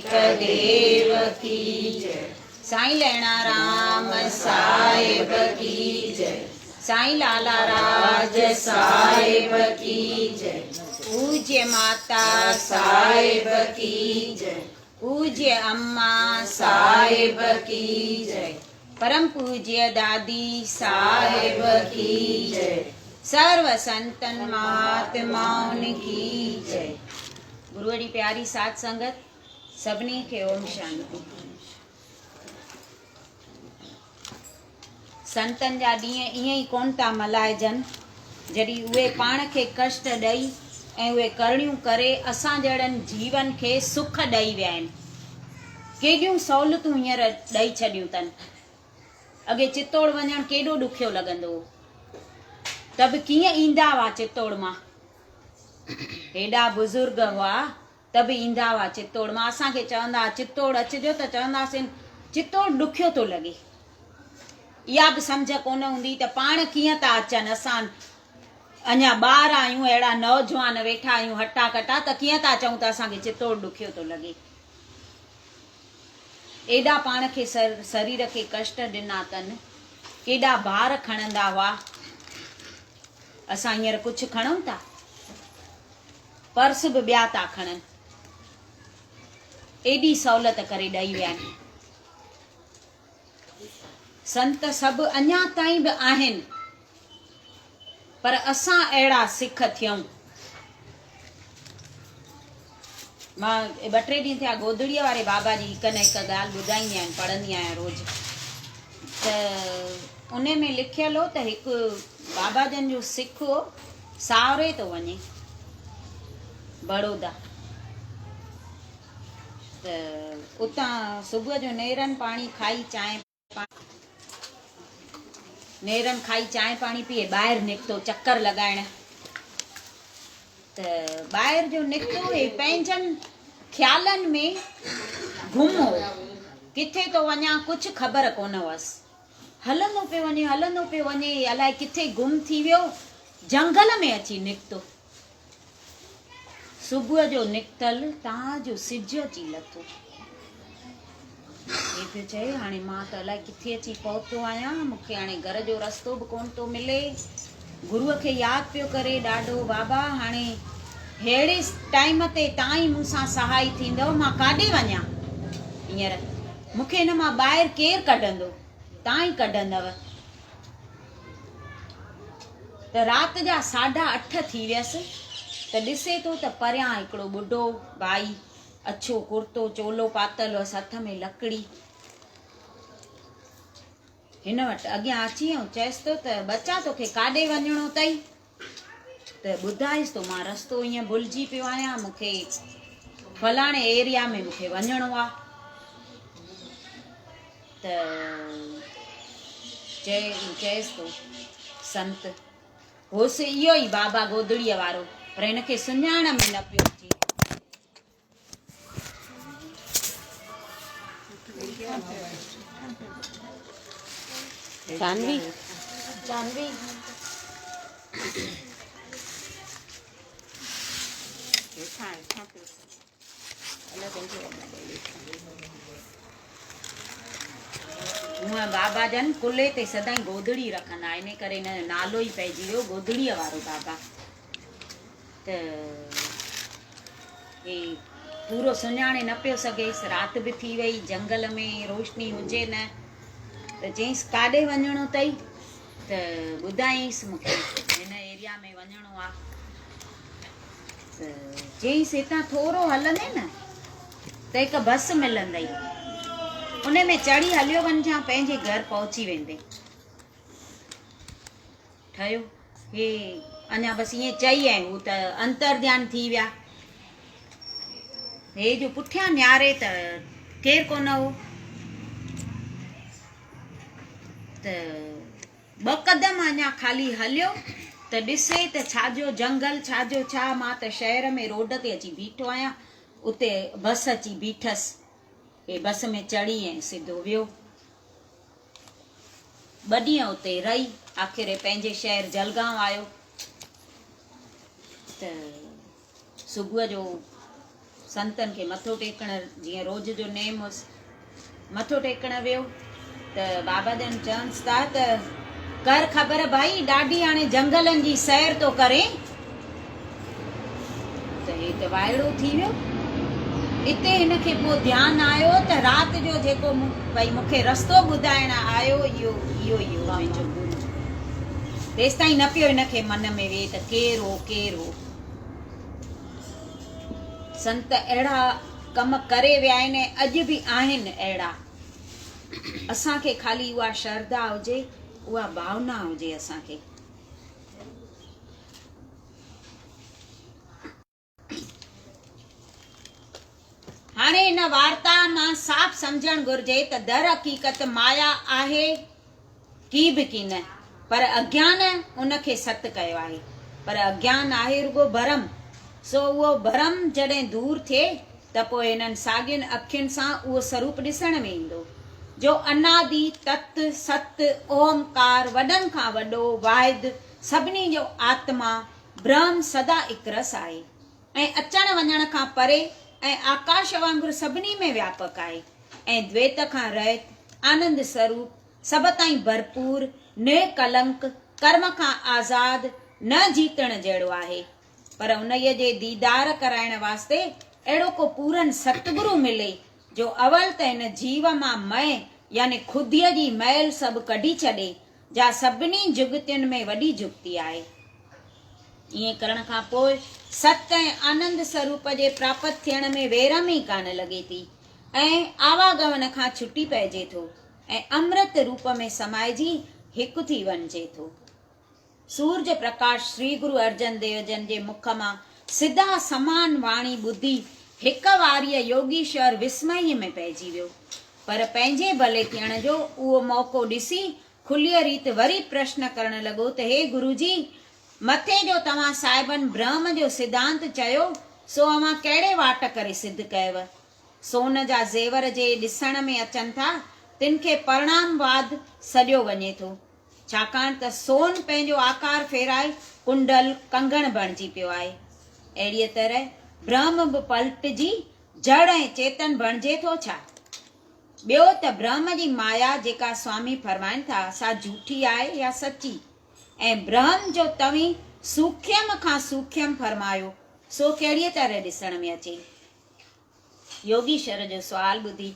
نانڪ ديو ڪي جئي. سائين لهڻا رام صاحب ڪي جئي. سائين لالا راج صاحب ڪي جئي. پوجيه ماتا صاحب ڪي جئي. پوجيه اما صاحب ڪي جئي. پرم پوجيه دادي صاحب ڪي جئي. سرو سنتن مهاتمائن ڪي جئي. گروء جي پياري ساڌ سنگت سڀني کي اوم شانتي. سنتن جا ڏينهن ائين ئي ڪونه ٿا ملهائجن، جڏهن اهي پاڻ کي ڪشٽ ڏئي ۽ اهي ڪرڻيون ڪري اسان جهڙن جيون کي سک ڏئي ويا آهن. ڪيڏيون سهولتون هينئر ڏئي ڇڏيون اٿن. اڳي چتوڙ وڃڻ ڪيڏو ڏکيو لڳندو هو، ته به ڪيئن ايندا هئا چتوڙ مان. هيڏا بزرگ هئا ته به ايندا هئا چتوڙ مان. اسان کي چوندا هئا چتوڙ اچجو ته چونداسين چتوڙ ڏکيو ٿو لڳي. اها به سمجهه ڪونه هوندي ته پاڻ ڪيئن ٿا اچن، اسان اڃا ٻار آهيون، اهڙا نوجوان ويٺا آهيون هٽا ڪٽا ته ڪيئن ٿا چئون ته اسان کي چتوڙ ڏکيو ٿو لڳي. ايڏا پاڻ کي سرير کي ڪشٽ ڏنا اٿن، ڪيڏا بار کڻندا هئا. اسان هينئر ڪجهه کڻون ٿا؟ پرس به ٻيا ٿا کڻن. ايڏي سهولت ڪري ڏئي ويا آهن. سنت سڀ اڃا تائين به آهن، پر اسان اهڙا سک ٿيون. مان ٻه ٽي ڏينهن ٿيا گودڙيء واري بابا جي هڪ نه هڪ ڳالهه ٻڌائيندي آهيان، پڙهندي آهيان روز. ته ان ۾ لکيل هو ته هڪ بابا جن جو سک هو، ساهري ٿو وڃي بڙودا. ته اتان صبح جو نيرن پاڻي کائي چانهه نيرن کائي چانهه پاڻي پيئي ٻاهر نڪتو چڪر لڳائڻ ته ٻاهر جو نڪتو هي پنهنجن خيالن ۾ گم هو ڪٿي ٿو وڃان ڪجهه خبر ڪونه هئس هلندو پيو وڃي هلندو پيو وڃي الائي ڪٿي گم ٿي ويو جنگل ۾ اچي نڪتو صبح جو نڪتل تان جو سج اچي لٿو. هي پيو چئي، هاڻي مان ته الائي ڪٿي اچي پهتو آهيان، مون کي هاڻي گهر جو رستو به ڪونه ٿو ملي. گروء کي ياد پيو ڪري ڏاڍو، بابا هاڻي ههڙي ٽائيم تي تان ئي مون سان سهائي ٿيندؤ، مان ڪاڏي وڃان هينئر؟ مون کي هن مان ٻاهر ڪير ڪڍندو؟ تان ئي ڪڍندؤ. ته رات جا ساڍا اٺ ٿي ويس ته ڏسي ٿو ته پريان هڪڙو ٻڍو ڀائي اڇو ڪرتو چولو پاتل هئس هٿ ۾ لڪڙي هن وٽ اڳيان اچي ۽ چيس ٿو ته ٻچا توکي ڪاڏي وڃڻو اٿئي ته ٻڌائيس ٿو مان رستو ائين ڀلجي پيو آهيان مون کي فلاڻي ايريا ۾ مون کي وڃڻو آهي ته چئيس ٿو سنت هوس اهو ئي بابا گودڙيء وارو پر هن کي سڃاڻ ۾ نه پيو اچي. جانوي جانوي هونء بابا جن ڪلهي تي سدائين گودڙي رکندا، انهي ڪري هن جو نالو ئي پئجي ويو گودڙيء وارو بابا. ته هي پورو سڃاڻي نه پيو سگهيس، رات به ٿي وئي، جهنگل ۾ روشني هجي نه، ته چيائينس ڪاڏي وڃڻو اٿئي؟ ته ٻڌايائينس مون کي هن ايريا ۾ وڃڻو آ. ته چيائينس هتان ٿورو هلندين نه ته هڪ بس ملندئي، ان ۾ چڙهي هليو وڃجان، پنهنجي گهر پهچي ويندين. ٺهيو، هي اڃا بس ائين چئي ۽ هو ته انتر ڌيان ٿي ويا. هي جو پٺيان نهاري ته ڪير ڪونه هو. ته ٻه قدم اڃا خالي هليو ته ڏسي ته ڇا جو جهنگل، ڇا جو ڇا، مان ته شهر ۾ روڊ تي اچي بيٺو آهيان، اتي بس اچي بيٺس. هي بس ۾ چڙهي ۽ سڌو ويو. ٻه ڏينهن اتي رهي آخر هي پنهنجي شهر جلگائون آيو ته صبح جو سنتن کي مٿو ٽيڪڻ جيئن روز جو نيم هوس. مٿو ٽيڪڻ ويو ته بابا جن چونس ٿا ته ڪر خبر ڀائي ڏاڍي هاڻي جنگلن جي سير ٿو ڪرين ته هي ته وائڙو ٿي ويو. اتي هن کي پوء ڌيان آيو ته رات جو جيڪو ڀئي مون کي رستو ٻڌائڻ آيو اهو اهو ئي هو منهنجو گرو. تيستائين نه پيو هن کي من ۾ ويهي ته ڪير هو ڪير هو. سنت اهڙا ڪم ڪري ويا آهن ۽ اڄ به آهن اهڙا. اسان کي خالي اها شرڌا هجي، اها ڀاونا هجي اسان کي. هاڻي هن وارتا مان صاف سمجهڻ گهرجي ته در حقيقت مايا آهي ڪي به ڪين، پر اگيان ان کي ست ڪيو آهي. پر اگيان آهي رڳو ڀرم، سو اهو ڀرم جڏهن دور ٿئي ته پوء هنن ساڳين اکين سان اهو سروپ ڏسڻ ۾ ايندو، جو انادي، تت، ست، اومڪار، وڏن کان وڏو، واحد، سڀني جو آتما، برهم سدا اڪرس آهي ۽ اچڻ وڃڻ کان پري ۽ آڪاش وانگر سڀني ۾ وياپڪ آهي ۽ دويت کان رهت، آنند سروپ، سڀ تائين ڀرپور، نهڪلنڪ، ڪرم کان آزاد، نه جيتڻ جهڙو آهي. پر انهيء جي ديدار ڪرائڻ واسطي اهڙو ڪو پورن ستگرو ملي، جو اول ته هن جيو مان مئي يعني خوديء جي مئل سڀ ڪڍي ڇڏي، جا سڀني جڳتين ۾ وڏي جڳتي آهي. ائين ڪرڻ کان پوء ست ۽ آنند سروپ جي پراپت ٿيڻ ۾ ويرم ئي ڪانه لڳي ٿي ۽ آواگمن کان ڇٽي پئجي ٿو ۽ امرت روپ ۾ سمائجي هڪ ٿي وڃجي ٿو. سورج پرڪاش شري گرو ارجن ديو جن جي مک مان سڌا سمان واڻي ٻڌي هڪ واريء يوگيشور وسمئي ۾ پئجي ويو. پر پنهنجي ڀلي ٿيڻ جو اهو موقعو ڏسي کليء ريت وري پرشن ڪرڻ لڳو ته هي گروجي! مٿي جو توهان صاحبن برهم جو سڌانت چيو، سو اوهان ڪهڙي واٽ ڪري سڌ ڪيو؟ سون جا زيور جي ڏسڻ ۾ اچن ٿا، تن کي پرڻام واد سڏيو وڃي ٿو. ڇاڪاڻ ته سون پنهنجو آڪار ڦيرائي ڪنڊل، ڪنگڻ بڻجي پيو آهي. اهڙيء طرح برهم به پلٽجي جڙ ۽ چيتن بڻجي ٿو ڇا؟ ٻيو ته برهم جي مايا جيڪا سوامي فرمائن ٿا سا جهوٺي آهي يا سچي؟ ۽ برهم جو توهين سوکيم کان سوکيم فرمايو سو ڪهڙيء طرح ڏسڻ ۾ اچي؟ يوگيشور جو سوال ٻڌي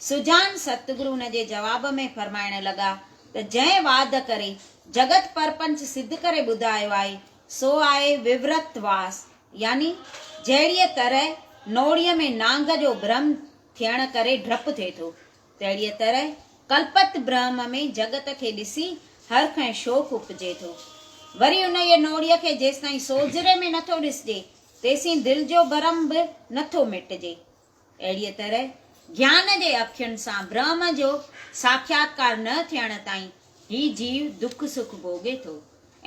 سجان ستگرو ان جي جواب ۾ فرمائڻ لڳا ته جنهن وعد ڪري جڳت پرپنچ سڌ ڪري ٻڌايو آهي سو آهي وورت واس يعني جهڙيء طرح نوڙيء ۾ نانگ جو برهم ٿيڻ ڪري ڊپ ٿئي ٿو، تهڙيء طرح ڪلپت برهم ۾ جڳت کي ڏسي هرک ۽ شوق اپجي ٿو. وري انهيء نوڙيء کي جيستائين سوجهري ۾ نٿو ڏسجي، تيسين دل جو برهم به نٿو مٽجي. اهڙيء طرح گيان جي اکين سان برهم جو ساکياتڪار نه ٿيڻ تائين هي جيو دک سک ڀوڳي ٿو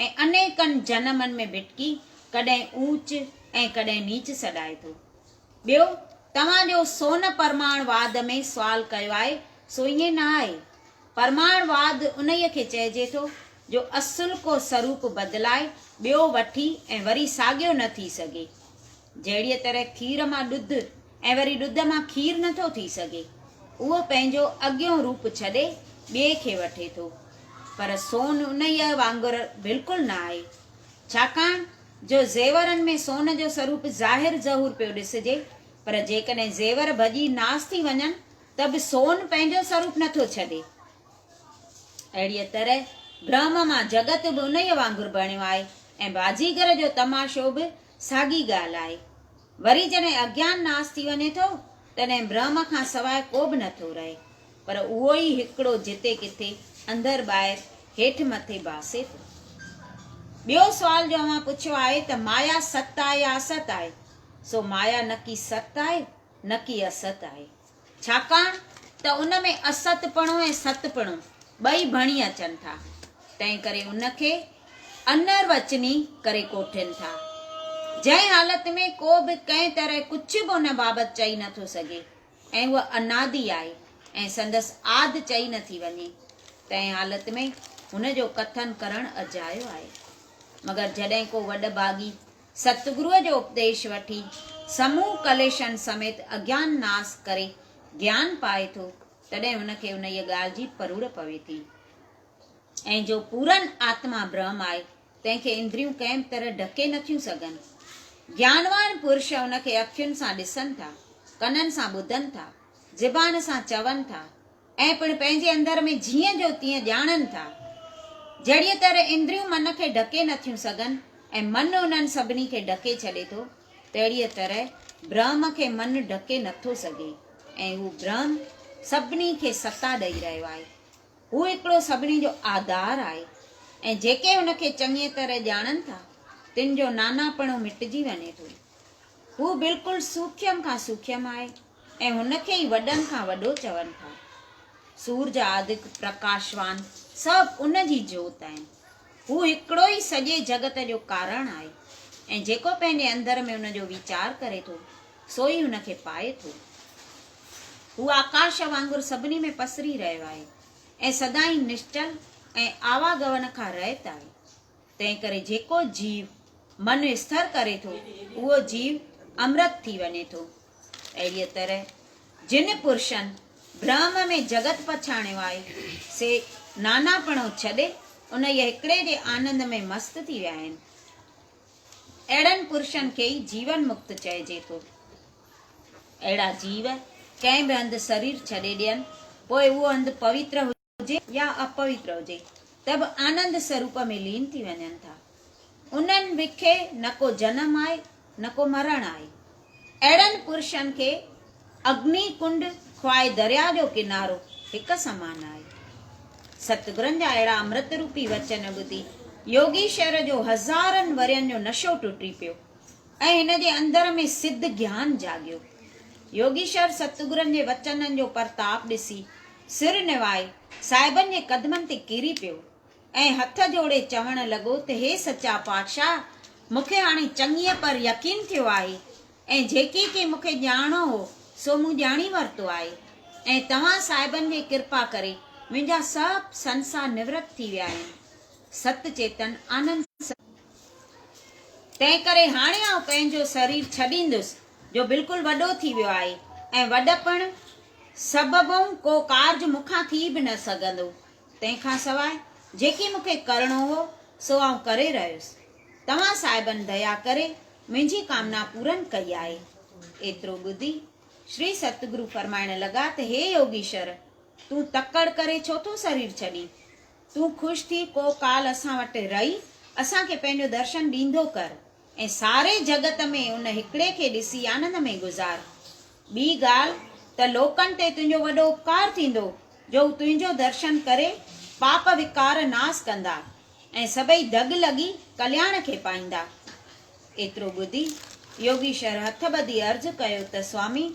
۽ انيڪن جنمن ۾ ڀٽڪي ڪڏهن اوچ ۽ ڪڏهن نيچ سڏائي ٿو. ٻيو، توهان جو سون پرماڻ واد ۾ سوال ڪيو آهي، سو ائين نه آهي. پرماڻ واد انهيء کي چئجي ٿو، جو اصل ڪو سروپ بدلائي ٻيو وٺي ۽ وري ساڳيو نه ٿي سگهي. جهڙيء طرح کير مان ڏڌ ۽ وري ڏڌ مان کير نه ٿو ٿي سگهي. اهو پنهنجو اڳيون روپ ڇڏي ٻئي کي وٺي ٿو. پر سون انهيء وانگر بلڪل نه آهي. ڇاڪاڻ جو زيورن ۾ سون جو سروپ ظاهر ظهور پيو ڏسجي، پر جيڪڏهن زيور ڀڄي ناس ٿي وڃن ته به سون پنهنجو سروپ نه ٿو ڇڏي. اهڙيء طرح برهم مان جڳت به انهيء وانگر بڻيو آهي ۽ باجيگر جو تماشو به ساڳي ڳالهه آهي. وري جڏهن اگيان ناس ٿي وڃي ٿو، تڏهن برهم کان سواء ڪو به نه ٿو رهي، پر اهو ئي هڪڙو جتي ڪٿي، اندر ٻاهر، هيٺ مٿي ڀاسي ٿو. ٻيو سوال جو اوهان پڇيو آهي ته مايا ست آهي يا است آهي؟ سو مايا نڪي ست آهي، نڪي است آهي. ڇاڪاڻ ته ان ۾ است پڻو ۽ ست پڻو ٻئي ڀڻي اچن ٿا، تنهنڪري ان کي انروچني ڪري ڪوٺين ٿا. جنهن حالت ۾ ڪو به ڪنهن طرح ڪجهه به ان بابت چئي نه ٿو سگهي ۽ هوء انادي آهي ۽ سندس آد چئي نه ٿي وڃي، تنهن حالت ۾ هن جو ڪٿن ڪرڻ اجايو آهي. مگر جڏهن ڪو وڏ ڀاڳي ستگروء جو اپديش وٺي، سموهه ڪليشن سميت اگيان ناس ڪري گيان پائي ٿو، تڏهن هن کي انهيء ڳالهه جي پروڙ پوي ٿي. ۽ جو پورن آتما برهم آهي، تنهن کي اندريون ڪنهن به طرح ڍڪي نٿيون سگهن. گيانوان پرش ان کي اکين سان ڏسن ٿا، ڪنن سان ٻڌن ٿا، زبان سان چون ٿا ۽ پڻ پنهنجي اندر ۾ جيئن جو تيئن ڄاڻن ٿا. جهڙيء طرح اندريون من کي ڍڪي نٿيون سگهن ۽ من انهن سڀني کي ڍڪي ڇڏي ٿو، تهڙيء طرح برهم کي من ڍڪي نٿو سگهي ۽ هو برهم سڀني کي ستا ڏئي رهيو آهي. هو هڪڙو سڀني جو آڌار آهي ۽ جيڪي هن کي چڱيء طرح ڄاڻن ٿا، تن جو ناناپڻو مٽجي وڃي ٿو. هو بلڪل سوکيم کان سوکيم آهي ۽ هن کي ئي وڏن کان وڏو چون ٿا. سورج آدڪ پرڪاشوان سڀ ان جي جوت آهن. هو هڪڙو ئي سڄي جڳت جو ڪارڻ آهي ۽ جيڪو پنهنجي اندر ۾ ان جو ويچار ڪري ٿو، سو ئي هن کي پائي ٿو. هو آڪاش وانگر سڀني ۾ پسري رهيو آهي ۽ سدائين نشچل ۽ آواگون کان رهت آهي. تنهنڪري جيڪو جيو من اسٿر ڪري ٿو، اهو جيو امرت ٿي وڃي ٿو. اهڙيء طرح جن پرشن برهم ۾ جڳت پڇاڻيو آهي، سي ناناپڻو ڇڏي انهيء هڪڙي جي آنند ۾ مست ٿي ويا آهن. اهڙن پرشن کي ئي جيون مڪت چئجي ٿو. اهڙا جيو ڪنهن به هنڌ سرير ڇڏي ڏين، پوء اهو هنڌ پوتر هجي يا اپوتر هجي، ته به آنند سروپ ۾ لين ٿي وڃن ٿا. انهن وکي نه ڪو جنم آهي، نه ڪو مرڻ آهي. اهڙن پرشن کي اگني ڪنڊ خواهه درياء جو ڪنارو هڪ سمان آهي. ستگرن جا اهڙا امرت روپي وچن ٻڌي يوگيشور جو هزارن ورهين جو نشو ٽٽي پيو ۽ هن جي اندر ۾ سڌ گيان جاڳيو. يوگيشور ستگرن جي وچنن جو پرتاپ ڏسي سر نوائي صاحبن جي قدمن تي ڪري پيو. ۽ هٿ جوڙي چوڻ لڳو ته هي سچا پادشاهه! مون کي هاڻي چڱيء پر يقين ٿيو آهي ۽ جيڪي ڪي مون کي ڄاڻڻو هو، سو مون ڄاڻي ورتو آهي ۽ توهان صاحبن جي ڪرپا ڪري منهنجا سڀ سنسا نورت ٿي ويا آهن. ست چيتن آنند. تنهنڪري هاڻي آئون پنهنجو سرير ڇڏيندس، جو بلڪل وڏو ٿي ويو آهي ۽ وڏپڻ سببئون ڪو ڪارج مون کان ٿي به نه سگهندو. تنهن کان سواء جيڪي مون کي ڪرڻو هو، سو آئون ڪري رهيس. توهان صاحبن ديا ڪري منهنجي ڪامنا پورن ڪئي آهي. ايترو ٻڌي شري ستگرو فرمائڻ لڳا ته هي يوگيشور! تون تڪڙ ڪري ڇو ٿو سرير ڇڏين؟ تون خوش ٿي ڪو ڪال اسان وٽ رهي اسان کي پنهنجو درشن ڏيندو ڪر ۽ ساري جڳت ۾ ان هڪڙي کي ڏسي آنند ۾ گذار. ٻي ڳالهه ته لوڪن تي تنهنجو وڏو اپڪار ٿيندو، جو هو تنهنجو درشن ڪري پاپ وڪار ناس ڪندا ۽ سڀئي دڳ لڳي ڪلياڻ کي پائيندا. ايترو ٻڌي يوگيشور هٿ ٻڌي عرض ڪيو ته سوامي!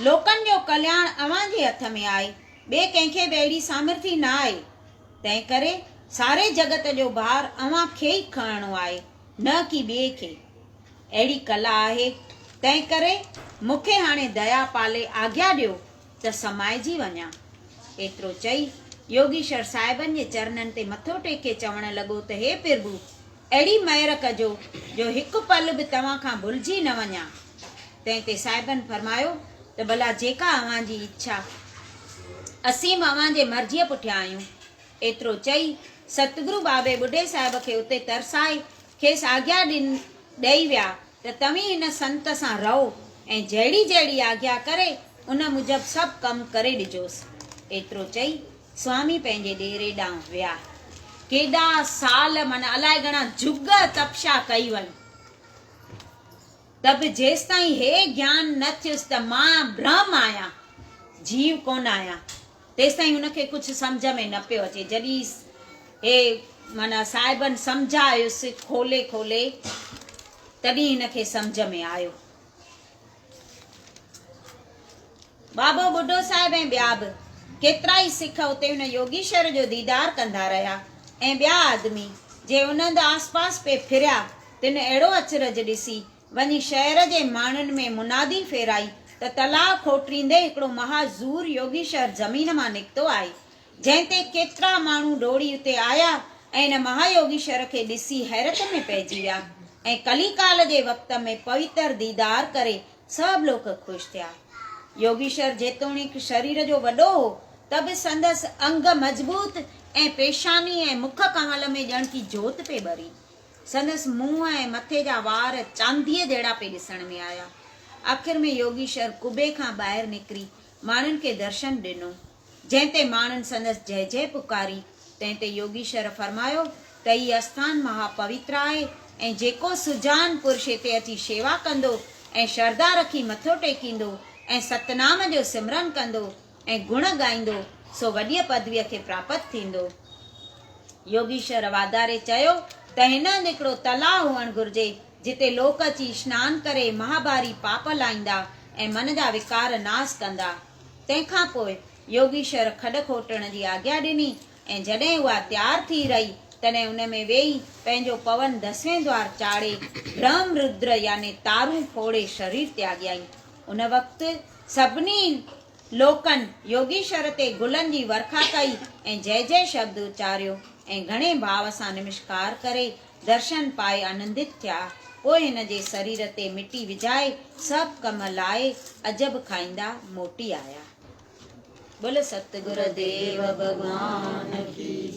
لوڪن جو ڪلياڻ اوهان جي هٿ ۾ آهي، ٻئي ڪنهن کي به اهڙي سامرٿي نه آهي. تنهنڪري ساري جڳت جو بار اوهان کي ئي کڻڻو آهي، نه ڪي ٻئي کي. اهڙي ڪلا آهي، تنهنڪري مون کي هاڻي ديا پالي آگيا ڏيو ته سمائجي وڃان. ايترو چئي، يوگيشور صاحبن جي چرنن تي مٿو ٽيڪي چوڻ لڳو ته هي پرڀو! اهڙي مهر ڪجو جو هڪ پل به توهان کان ڀلجي نه وڃان. تنهن تي صاحبن فرمايو ته ڀلا جيڪا اوهان جي اڇا، اسين به اوهان جي مرضيء پٺيان آهيون. ايترو چئي، ستگرو بابي ٻڍي صاحب کي اتي ترسائي، کيس آگيا ڏئي ويا ته توهين هن سنت سان رهو ۽ جهڙي جهڙي آگيا ڪري، ان موجب سڀ ڪم ڪري ڏجوس. ايترو چئي، سوامي پنهنجي ڏيري ڏانهن ويا. ڪيڏا سال معنيٰ الائي گهڻا جڳ تپشا ڪئي وئي، ته به جيستائين هي گيان نه ٿيس ته مان برهم آهيان، جيو ڪونه آهيان، تيستائين هن کي ڪجهه سمجهه ۾ نه پيو اچي. جڏهن هي معنيٰ صاحبن سمجهايس کولي کولي، تڏهن هن کي سمجهه ۾ آيو. بابو ٻڍو صاحب ۽ ٻيا به ڪيترائي سک اتي ان يوگيشور جو ديدار ڪندا رهيا ۽ ٻيا آدمي، جي ان هنڌ آسپاس پئي ڦريا، تن اهڙو اچرج ڏسي، وڃي شهر جي ماڻهن ۾ منادي ڦيرائي ته تلاء کوٽريندي هڪڙو مها زور يوگيشور زمين مان نڪتو آهي، جنهن تي ڪيترا ماڻهو ڊوڙي اتي آيا ۽ ان مها يوگيشور کي ڏسي حيرت ۾ پئجي ويا. ۽ ڪليڪال جي وقت ۾ پويتر ديدار ڪري سڀ لوڪ خوش ٿيا. يوگيشور جيتوڻيڪ شرير جو وڏو هو ته به سندس انگ مضبوط ۽ پيشاني ۽ مک ڪنول ۾ ڄڻ ڪي جوت پئي ٻري. سندس منهن ۽ مٿي جا وار چانديء جهڙا پئي ڏسڻ ۾ آيا. آخر ۾ يوگيشور قبي کان ٻاهر نڪري ماڻهن کي درشن ڏنو. جنهن تي ماڻهن سندس جئه جئه پڪاري، تنهن تي يوگيشور فرمايو ته هي اسٿان مها پوتر آهي ۽ جيڪو سجان پرش هتي اچي شيوا ڪندو ۽ شرڌا رکي مٿو ٽيڪيندو ۽ ستنام جو سمرن ڪندو ۽ گڻ ڳائيندو سو وڏيء پدويء کي پراپت ٿيندو. يوگيشور واڌاري چيو ته هن هنڌ هڪڙو تلاء هئڻ گهرجي، جتي لوڪ اچي اشنان ڪري مهاڀاري پاپ لاهيندا ۽ من جا وڪار ناس ڪندا. تنهن کان پوء يوگيشور کڏ کوٽڻ جي آگيا ڏني ۽ جڏهن اها تيار ٿي رهي، تڏهن ان ۾ ويهي پنهنجو پون دسوين دوار چاڙهي برهم ردر يعني تارون ڦوڙي شرير تياڳيائين. ان وقت سڀني لوڪن يوگيشور تي گلن جي ورکا ڪئي ۽ جئه جئه شبد اچاريو ۽ گهڻي ڀاو سان نمشڪار ڪري درشن پائي آنندت ٿيا. پوء هن جي سرير تي مٽي وجهائي سڀ ڪم لاهي عجب کائيندا موٽي آيا. بول ستگر ديو ڀڳوان ڪي.